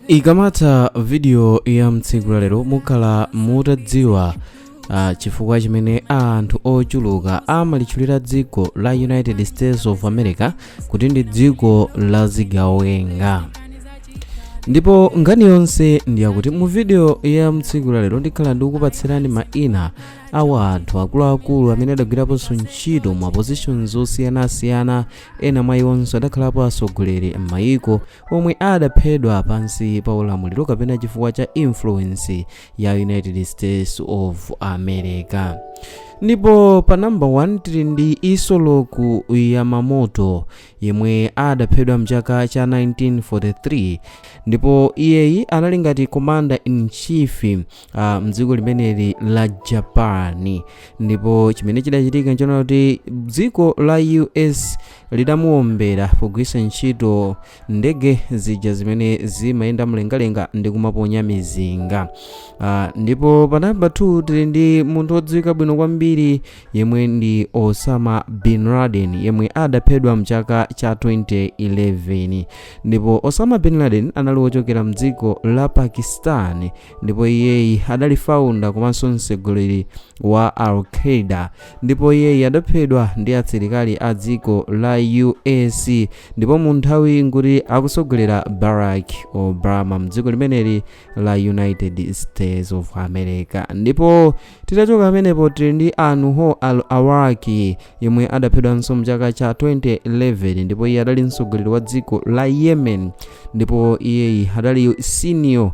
Ikamatha video ya mtsiku lalero, mukhala mutadziwa chifukwa chimene anthu ochuluka amalitchulira dziko la United States of America kuti ndi dziko la zigawenga. Ndipo nkhani yonse ndiyakuti mu video ya mtsiku lalero ndikhala ndikukupatsirani maina awa anthu akuluakulu amene adagwiraponso ntchito ma positions osiyanasiyana. Ena mwa iwonso adakhalapo atsogoleri m'mayiko omwe adaphedwa pansi pa ulamuliro kapena chifukwa cha influence ya United States of America. Ndipo pa number 1 tili ndi Isoroku Yamamoto, yemwe adaphedwa mchaka cha 1943, ndipo iyeyi anali ngati commander in chief mdziko limeneli la Japan. Ndipo chimene chidachitika nchona kuti dziko la US lidamuwombera pogwiritsa ntchito ndege zija zimene zimayenda mlengalenga ndi kumaponya mizinga. Ndipo pa namba 2 tili ndi munthu wodziwika bwino kwambiri yemwe ndi Osama bin Laden, yemwe adaphedwa mchaka cha 2011. Ndipo Osama bin Laden anali wochokera mdziko la Pakistan, ndipo iyeyi adali founder komanso mtsogoleri wa Al Qaeda. Ndipo iyeyi adaphedwa ndi asilikali a dziko la US, ndipo mu nthawi nkuti akusogolera Barack Obama mdziko limeneli la United States of America. Ndipo titachoka pamenepo, tili ndi Ayman al Awlaki, yemwe adaphedwanso mchaka cha 2011, ndipo iye adali mtsogoleri wa dziko la Yemen. Ndipo iyeyi adali senior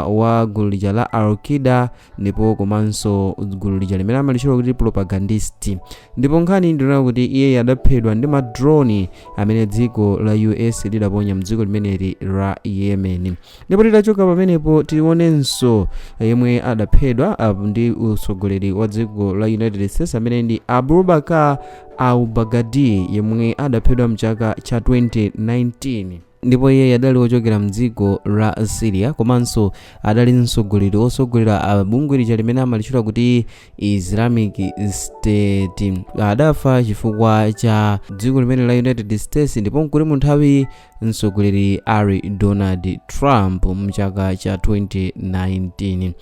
wa gulu lija la Al Qaeda, ndipo komanso gulu lija limene amalitchula kuti propagandist. Ndipo nkhani ndionera kuti iyeyi adaphedwa ndi ma drone amene dziko la US lidaponya mdziko limeneli la Yemen. Ndipo titachoka pamenepo, tionenso yemwe adaphedwa ndi utsogoleri wa dziko la United States, amene ndi Abubakar al-Baghdadi, yemwe adaphedwa mchaka cha 2019. Ndipo iye adali wochokera mdziko la Syria, komanso adali mtsogoleri wosogolera bungwe lija limene amalitchula kuti Islamic State. Adafa chifukwa cha dziko limene la United States, ndipo nkuti mu nthawi mtsogoleri ali Donald Trump mchaka cha 2019.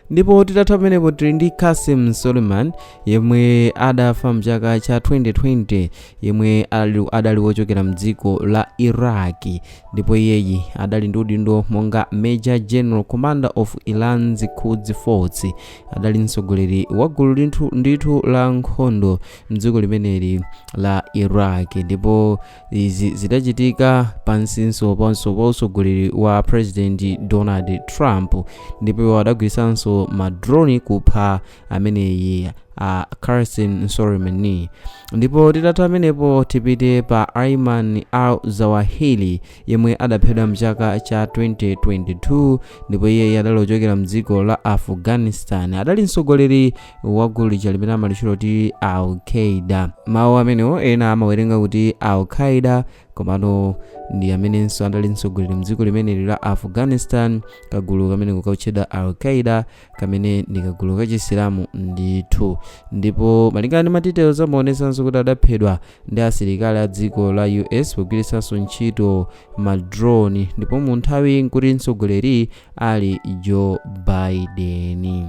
Ndipo titatha pamenepo, tili ndi Qasem Soleiman, yemwe adafa mchaka cha 2020, yemwe adali wochokera mdziko la Iraq. Ndipo iyeyi adali ndi udindo monga Major General, Commander of Iran's Quds Force. Adali mtsogoleri wa gulu ndithu la nkhondo mdziko limeneli la Iraq, ndipo izi zidachitika pansinso panso pa utsogoleri wa President Donald Trump, ndipo iwo adagwiritsanso ma drone kupha ameneyi a Qasem Soleimani. Ndipo titatha pamenepo, tipite pa Ayman al-Zawahiri, yemwe adaphedwa mchaka cha 2022. Ndipo iye adali ochokera mdziko la Afghanistan. Adali mtsogoleri wa gulu lija limene amalitchula kuti Al Qaeda. Mawu amenewo ena amawerenga kuti Al Qaeda, komano ndi amenenso adali mtsogoleri mdziko limeneli la Afghanistan, kagulu kamene kukatchedwa Al Qaeda, kamene ndi kagulu kachisilamu ndithu. Ndipo malingana ndi ma details, amaonetsanso kuti adaphedwa ndi asilikali a dziko la US pogwiritsanso ntchito ma drone, ndipo mu nthawi nkuti mtsogoleri ali Joe Biden.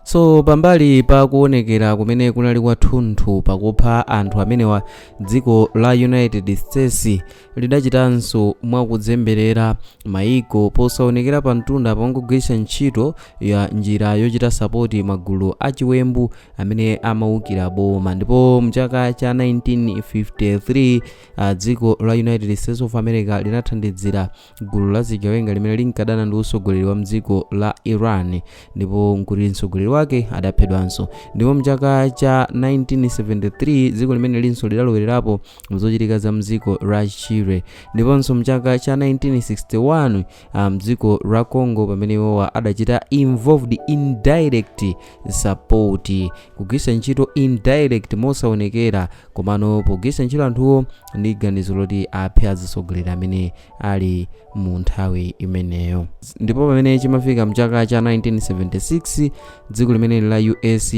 So pambali pa kuonekera kumene kunali kwathunthu pakupha anthu amenewa, dziko la United States lidachitanso mwakudzemberera mayiko posaonekera pa mtunda, pongogwiritsa ntchito ya njira yochita support magulu achiwembu amene amawukira boma. Ndipo mchaka cha 1953 dziko la United States of America linathandizira gulu la zigawenga limene linkadana ndi utsogoleri wa mdziko la Iran, ndipo nkuti mtsogoleri wake adaphedwanso. Ndipo mchaka cha 1973 dziko limene linso lidalowererapo mzochitika za mdziko la Chile, ndiponso mchaka cha 1961 mdziko la Congo, pamene iwowa adachita involved indirect support, kugwiritsa ntchito indirect, mosaonekera, komano pogwiritsa ntchito anthuwo ndi ganizo loti aphe azitsogoleri amene ali mu nthawi imeneyo. Ndipo pamene chimafika mchaka cha 1976, dziko Dziko limeneli la US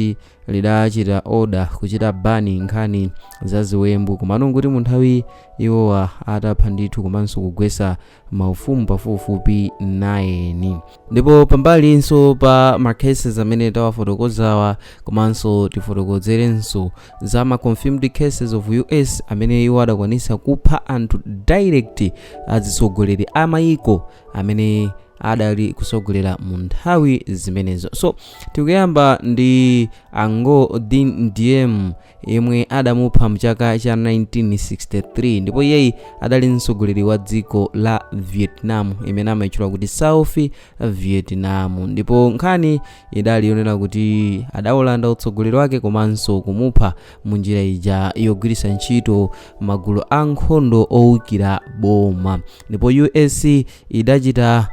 lidachita order kuchita ban nkhani za ziwembu, komano nkuti mu nthawi iwowa atapha ndithu komanso kugwetsa maufumu pafupifupi 9. Ndipo pambalinso pa ma cases amene tawafotokozawa, komanso tifotokozerenso za ma confirmed cases of US amene iwo adakwanisa kupha anthu direct, azitsogoleri a mayiko amene adali kusogolera mu nthawi zimenezo. So tikuyamba ndi a Ngo Dinh Diem, yemwe adamupha mchaka cha 1963, ndipo iyeyi adali mtsogoleri wa dziko la Vietnam, imene amayitchula kuti South Vietnam. Ndipo nkhani idali yonena kuti adawulanda utsogoleri wake komanso kumupha mu njira ija yogwiritsa ntchito magulu ankhondo owukira boma. Ndipo US idachita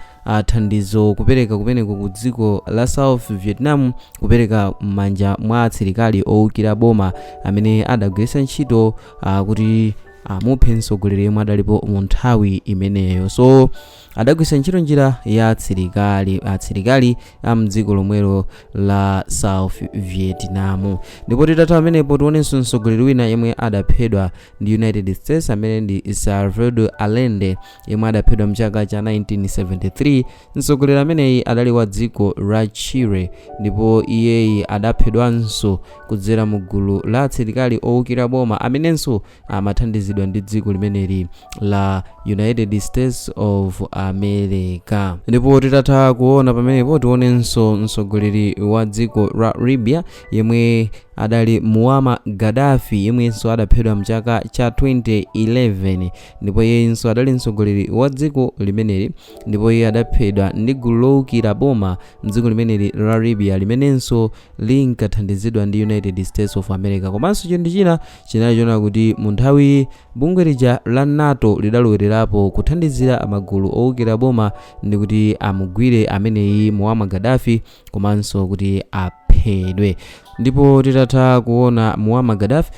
thandizo kupereka kumeneko ku dziko la South Vietnam, kupereka m'manja mwa asilikali owukira boma amene adagwiritsa ntchito kuti amuphe mtsogoleri yemwe adalipo mu nthawi imeneyo. So adagwiritsa ntchito njira ya asilikali a mdziko lomwelo la South Vietnam. Ndipo titatha pamenepo, tionenso mtsogoleri wina yemwe adaphedwa ndi United States, amene ndi Salvador Allende, yemwe adaphedwa mchaka cha 1973. Mtsogoleri ameneyi adali wa dziko la Chile, ndipo iyeyi adaphedwanso kudzera mu gulu la asilikali owukira boma amenenso amathandizidwa ndi dziko limeneli la United States of America. Ndipo titatha kuona pamenepo, tionenso mtsogoleri wa dziko la Libya, yemwe adali Muammar Gaddafi, yemwenso adaphedwa mchaka cha 2011. Ndipo iyenso adali mtsogoleri wa dziko limeneli, ndipo iye adaphedwa ndi gulu lowukira boma mdziko limeneli la Libya, limenenso linkathandizidwa ndi United States of America. Komanso chinthu china chinali chonena kuti mu nthawi bungwe lija la NATO lidalowererapo kuthandizira magulu owukira boma ndi kuti amugwire ameneyi Muammar Gaddafi komanso kuti aphedwe. Ndipo titatha kuona Muammar Gaddafi,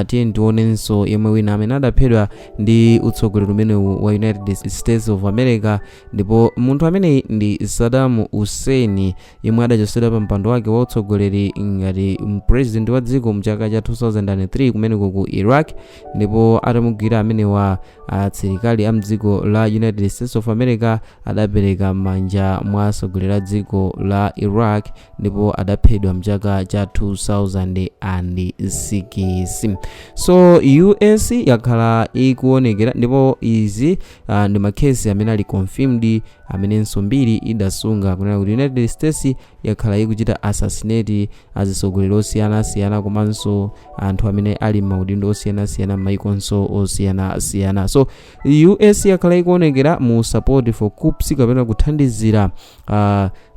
tiye tionenso yemwe wina amene adaphedwa ndi utsogoleri umenewu wa United States of America. Ndipo munthu ameneyi ndi Saddam Hussein, yemwe adachotsedwa pa mpando wake wa utsogoleri ngati president wa dziko mchaka cha 2003 kumeneko ku Iraq. Ndipo atamugwira amenewa, asilikali a mdziko la United States of America adapereka m'manja mwa atsogoleri a dziko la Iraq, ndipo adaphedwa mchaka cha 2006. So US yakhala ikuonekera, ndipo izi ndi ma case amene ali confirmed, amenenso mbiri idasunga kunena kuti United States yakhala ikuchita assassinate azitsogoleri osiyanasiyana komanso anthu amene ali m'maudindo osiyanasiyana m'mayikonso osiyanasiyana. So US yakhala ikuonekera mu support for coups, kapena kuthandizira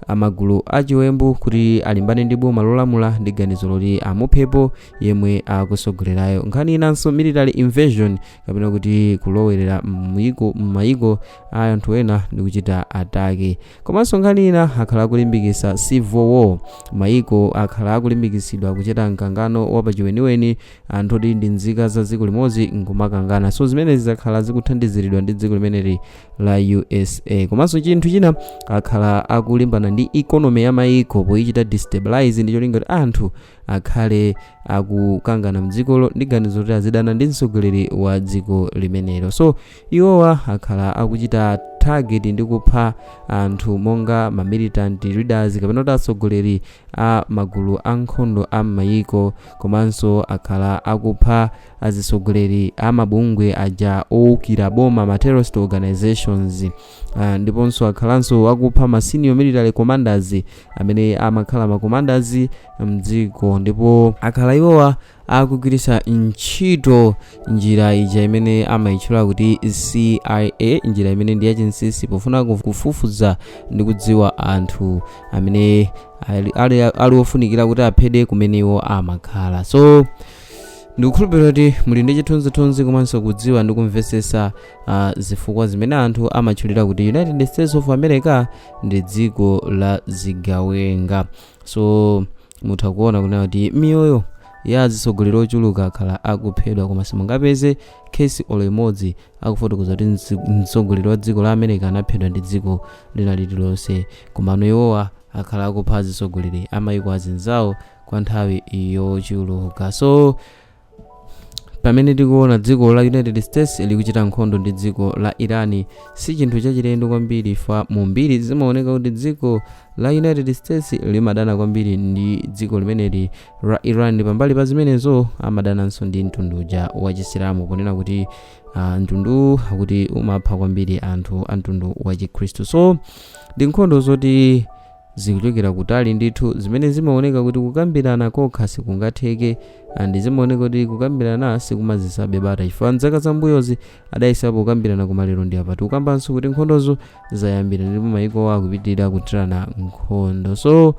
amagulu achiwembu kuti alimbane ndi boma lolamula ndi ganizo loti amuphepo yemwe akusogolerayo. Nkhani inanso, military invasion, kapena kuti kulowerera m'mayiko a anthu ena ndi kuchita attack. Komanso nkhani ina, akhala akulimbikitsa civil war. Mayiko akhala akulimbikisidwa kuchita mkangano wapachiweniweni, anthu oti ndi nzika za dziko limodzi nkumakangana. So zimenezi zakhala zikuthandiziridwa ndi dziko limeneli la USA. Komanso chinthu china, akhala akulimbana ndi economy ya mayiko poyichita destabilize ndi cholinga kuti anthu akhale akukangana mdzikolo ndi ganizo kuti azidana ndi mtsogoleri wa dziko limenelo. So iwowa akhala akuchita target ndi kupha anthu monga ma militant leaders, kapena kuti atsogoleri a magulu ankhondo a m'mayiko. Komanso akhala akupha azitsogoleri a mabungwe aja owukira boma, ma terrorist organizations, ndiponso akhalanso akupha ma senior military commanders amene amakhala ma commanders mdziko. Ndipo akhala iwowa akugwiritsa ntchito njira ija imene amayitchula kuti CIA, njira imene ndi yachinsinsi pofuna kufufuza ndi kudziwa anthu amene ali ofunikira kuti aphedwe kumene iwo amakhala. So ndikukhulupirira kuti muli ndi chithunzithunzi komanso kudziwa ndi kumvetsetsa zifukwa zimene anthu amatchulira kuti United States of America ndi dziko la zigawenga. So mutha kuona kunena kuti miyoyo ya atsogoleri ochuluka akhala akuphedwa, koma simungapeze case olo imodzi akufotokoza kuti mtsogoleri wa dziko la America anaphedwa ndi dziko lina lililonse. Komano iwowa Akhala akupha azitsogoleri amayiko azinzawo kwa nthawi yochuluka. So pamene tikuona dziko la United States likuchita nkhondo ndi dziko la Iran, si chinthu chachilendo kwambiri fa mumbiri zimaoneka kuti dziko la United States limadana kwambiri ndi dziko limeneli la Iran. Pambali pa zimenezo, amadananso ndi mtundu uja wa Chisilamu, ponena kuti mtundu kuti umapha kwambiri anthu a mtundu wa Chikhristu. So ndi nkhondo zoti zikuchokera kutali ndithu, zimene zimaoneka kuti kukambirana kokha sikungatheke, and zimaoneka kuti kukambirana sikumazisabe bata, chifukwa mzaka zambuyozi adayisapo kukambirana, koma lero ndi apa tikukambanso kuti nkhondozo zayambira ndipo mayiko akupitirira kuthirana nkhondo. So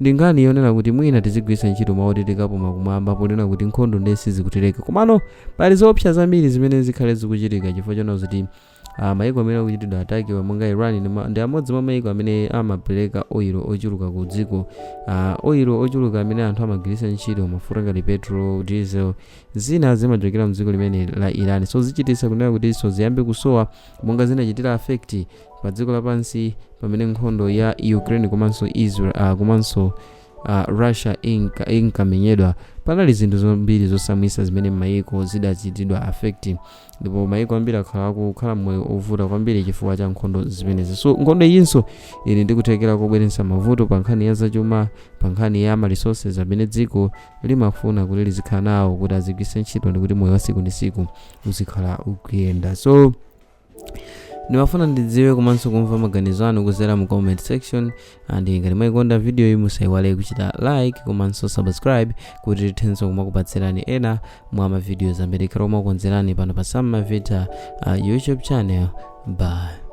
ndi nkhani yonena kuti mwina tizigwiritsa ntchito mawu oti tikapuma kumwamba, ponena kuti nkhondo ndiye sizikutereka, komano pali zoopsa zambiri zimene zikhale zikuchitika, chifukwa chona kuti mayiko amene akuchitidwa attack monga Iran ndi amodzi mwa mayiko amene amapereka oil ochuluka ku dziko, oil ochuluka amene anthu amagwiritsa ntchito, mafuta ngati petrol, diesel, zina zimachokera mdziko limene la Iran. So zichititsa kunena kuti so ziyambe kusowa, monga zinachitira affect pa dziko lapansi pamene nkhondo ya Ukraine komanso Israel komanso Russia inkamenyedwa. Panali zinthu zambiri zosamwisa zimene mayiko zidachitidwa affect, ndipo mayiko ambiri akhala akukhala moyo ovuta kwambiri chifukwa cha nkhondo zimenezi. So nkhondo iyinso ili ndikuthekera kobweretsa mavuto pa nkhani ya zachuma, pa nkhani ya ma resources amene dziko limafuna kuti lizikhala nawo kuti azigwiritse ntchito ndi kuti moyo wa siku ndi siku uzikhala ukuyenda. So ndimafuna ndidziwe komanso kumva maganizo anu kudzera mu comment section, and ngati mwayikonda video iyi, musayiwale kuchita like komanso subscribe kuti tithenso kumakupatsirani ena mwa ma videos amene tikhala kumakukonzerani pano pa Sam Mavita YouTube channel. Bye.